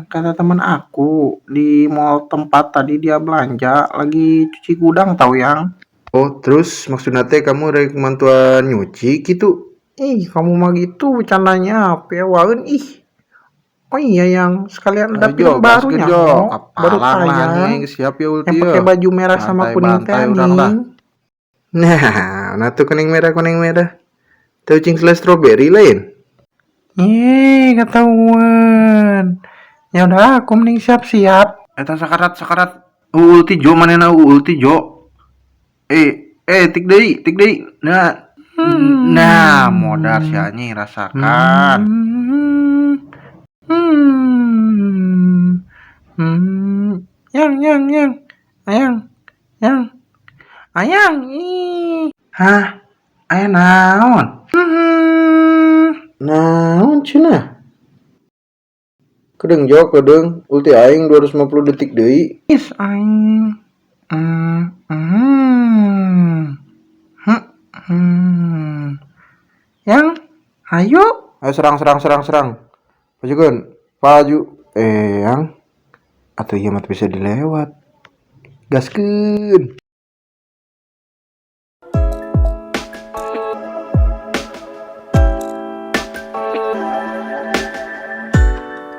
Kata teman aku di mall tempat tadi dia belanja lagi cuci gudang tau, Yang. Oh, terus maksudnya teh kamu rek mantuan nyuci gitu? Ih, kamu mah gitu bercandanya, pewaeun ih. Oh iya, Yang, sekalian ada Ayo, film Jo, baru gaskeun, nya, Jo. baru Kapalang lah tayang. anjing aing geus siap ya ulti Yang ya. pakai baju merah sama kuning teh Bantai-bantai urang lah. nih. Nah, nah tuh kuning merah, kuning merah. Teu cing selai strawberry lain. Ih, ketahuan. Ya udah, aku mending siap-siap. Eta sakarat sakarat ulti, Jo, manehna ulti, Jo. Eh, eh, tik deui, tik deui. Nah, nah, modar si anjing, rasakan. Yang, yang, yang, ayang, yang, ayang, ih. Hah? Aya naon? Naon cenah? Kedeung, Jo, kedeung. Ulti aing 250 detik deui. Is aing. Yang, ayo. Ayo serang, serang, serang, serang. Majukeun. Maju. Eh, Yang. Atau ieu mah bisa dilewat. Gaskeun.